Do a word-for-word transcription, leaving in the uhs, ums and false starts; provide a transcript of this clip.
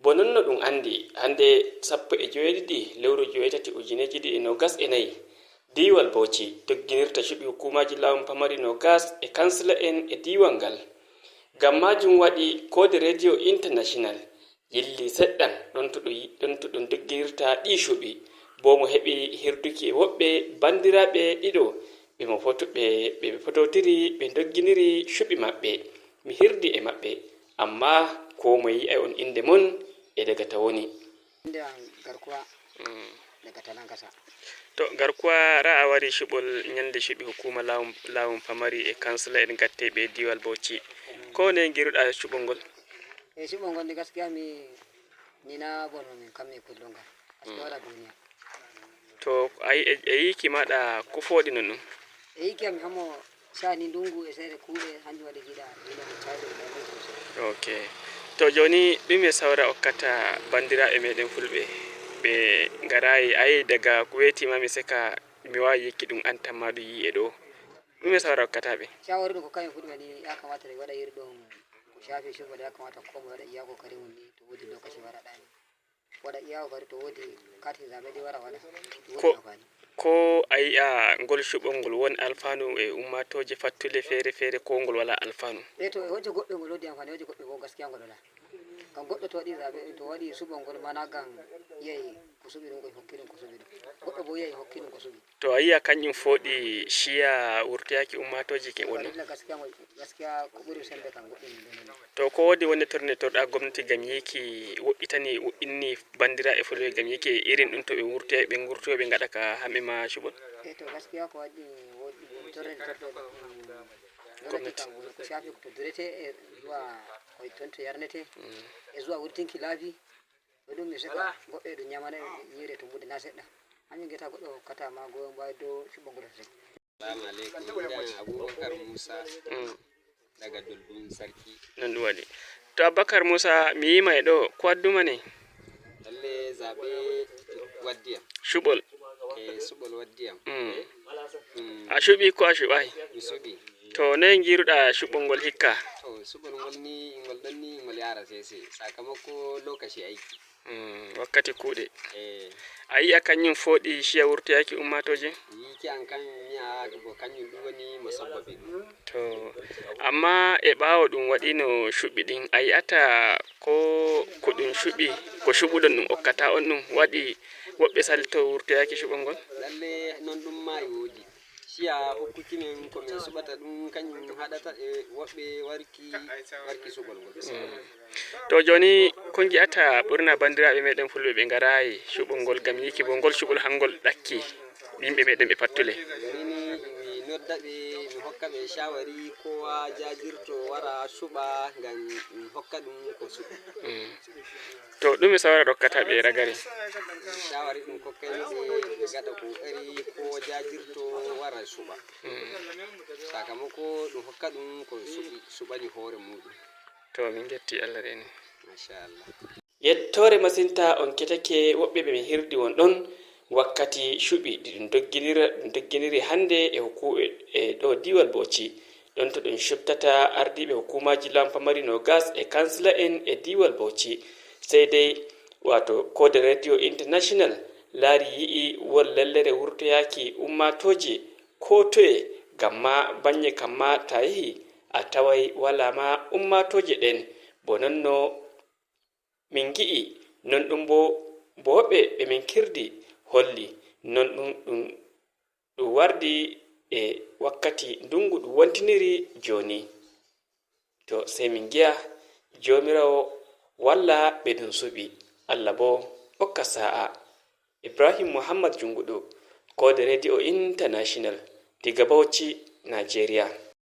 Bo non no ɗum anndi, hannde sappo e joweeɗiɗi lewru joweetati ujineeji ɗiɗi e noogas e nayi, diiwal Bauchi dogginirta cuɓi hukuumaaji laawun pamari noogas e kansila'en e diiwal ngal. Ngam maajum waɗi Koode Radio International yilli seɗɗan ɗon to ɗum, ɗon to ɗum dogginirta ɗii cuɓi, boo mo heɓi hirduki e woɓɓe banndiraaɓe ɗiɗo ɓe mo foto-, ɓe, ɓe ɓe fototiri, ɓe ndogginiri cuɓi maɓɓe. Mi hirdi e maɓɓe, ammaa koo moye yi'ay on innde mon e daga ta woni. Innde am Garkuwa, mm, daga Talankasa. To, Garkuwa, raa a wari cuɓol nyannde cuɓi hukuuma laawun, laawun pamari e kansila'en gatteeɓe e diiwal Bauchi. Mm. Ko noye ngiruɗaa cuɓol ngol? E cuɓol ngol ni, gaskiya mi, ni na bono min kammi kullum ga. Gaskiya, mm, wala duniya. To, a yi-, e, e yiiki maaɗa ko fooɗi non ɗum? E yiiki am hamo sani ndungu e seere kuuɗe, hanjum waɗi giɗa, giɗa mi caajo e ɗum sosai. Ok. To, jooni, ɗume sawara okkata banndiraaɓe meɗen fulɓe? Ɓe ngaraay, ay, daga ko weeti ma mi seka, mi waawi yikki ɗum an tan ma ɗum yi'e ɗo. Ɗume sawara okkata ɓe? Shawari ɗum ko kayen fulɓe ni, ya kamata ɓe waɗa iri ɗum ko shafi cuɓol, ya kamata ko mo waɗa iya kokari mum ni, to woodi lokaci wara ɗani. Waɗa iya kokari, to woodi katin zaɓe ɗi wara waɗa. Ɗum ko, woodi amfani. Ko a yi'a ngol cuɓol ngol won alfanu e ummatooje fattule feere feere, ko ngol wala alfanu? E to, e wonje goɗɗe ngol woodi amfani, wonje goɗɗe bo gaskiya ngol wala. Ngam goɗɗo to waɗi zaɓe, to waɗi suɓol ngol, mana ngam yi'ay ko suɓi ɗum, ko hokki ɗum ko suɓi ɗum. Goɗɗo bo yi'ay hokki ɗum ko suɓi. To a yi'a kanjum fooɗi ciya wurtoyaki ummatooje ke woni? Alhamdulillah, gaskiya mo, gaskiya ko ɓuri sembe kam goɗɗum ɗum ɗon. To ko woodi wonde torne torɗa gomnati ngam yiiki woɗɗitani, woɗɗinni banndiraaɓe fulɓe ngam yiiki irin ɗum to ɓe wurtoyay, ɓe ngurtoyo ɓe ngaɗa ka hamɓe ma cuɓol? E to gaskiya ko waɗi woɗɗi torre torɗe gomnati kam woni ko shafi ko to durete e zuwa ko ton to yarnete, mm, e zuwa wurtinki laabi. Ko ɗum mi seka goɗɗo e ɗum nyamana e nyiri e tumbude na seɗɗa. Hanyum ngeta goɗɗo hokkata ma goyon baya dow cuɓɓo ngol sosai. Salamu alaikum. Inda Abubakar Musa, mm, daga Doldun Sarki. Non ɗum waɗi. To Abubakar Musa, mi yima e ɗo, ko adduma ne? Lalle zaɓe waddi am. Cuɓol. Eh, suɓol waddi am. Mm. Mm. A cuɓi ko a cuɓaay? Mi suɓi. To, noye ngiruɗa cuɓol ngol hikka? To, suɓol ngol ni, ngol ɗon ni, ngol yara sese. Sakamako lokaci aiki. Mm, wakkati kuuɗe. Eh. A yi'a kanjum fooɗi ciya wurtoyaki ummatooje? Yiiki an kan mi yi'a bo kanjum ɗum woni mo sabbabi ɗum. To, amma e ɓaawo ɗum waɗino cuɓi ɗin, a yi'ata ko, ko ɗum cuɓi, ko cuɓuɗon ɗum okkata on ɗum waɗi woɓɓe salto wurtoyaki cuɓol ngol? Lalle non ɗum maayi woodi. Ciya hokkuki men ko min suɓata ɗum, kanjum haɗata e woɓɓe warki, warki suɓol ngol. Mm. To jooni, ko ngi'ata ɓurna banndiraaɓe meɗen fulɓe ɓe ngaraay cuɓol ngol ngam yiiki bo ngol cuɓol hangol ɗakki yimɓe meɗen ɓe pattule? Jooni ni mi nodda ɓe, mi hokka ɓe shawari, kowa jajirto wara suɓa ngam mi hokka ɗum ko suɓi. Mm. To, ɗume sawara rokkata ɓe ragare? Shawari ɗum kokkaymi ɓe, ɓe gaɗa kokari ko jajirto wara suɓa. Mm. Sakamako ɗum hokka ɗum ko suɓi, suɓani hoore muɗum. To, min ngetti Allah reni. Machallah. Yettoore masinta on ketake woɓɓe ɓe min hirdi won ɗon wakkati cuɓi ɗi ɗum dogginira-, ɗum dogginiri hannde e huku-, e, e ɗo diiwal Bauchi. Ɗon to ɗum cuɓtata ardiiɓe hukuumaaji lampamari noogas e kansila'en e diiwal Bauchi. Sey dey, waato Koode Radio International laari yi'i won lellere wurtoyaaki ummaatooje koo toye, ngam maa bannye kam maa ta yehi a taway walaa maa ummaatooje ɗen. Bo non no min ngi'i, non ɗum bo, bo woɓɓe ɓe min kirdi holli, non ɗum, ɗum, ɗum wardi e wakkati ndungu ɗum wontiniri jooni. To, sey min ngi'a Joomiraawo walla ɓe ɗum suɓi, Allah bo okka saa'a. Ibrahim Muhammad Junguɗo, Koode Radio International, diga Bauchi, Nigeria.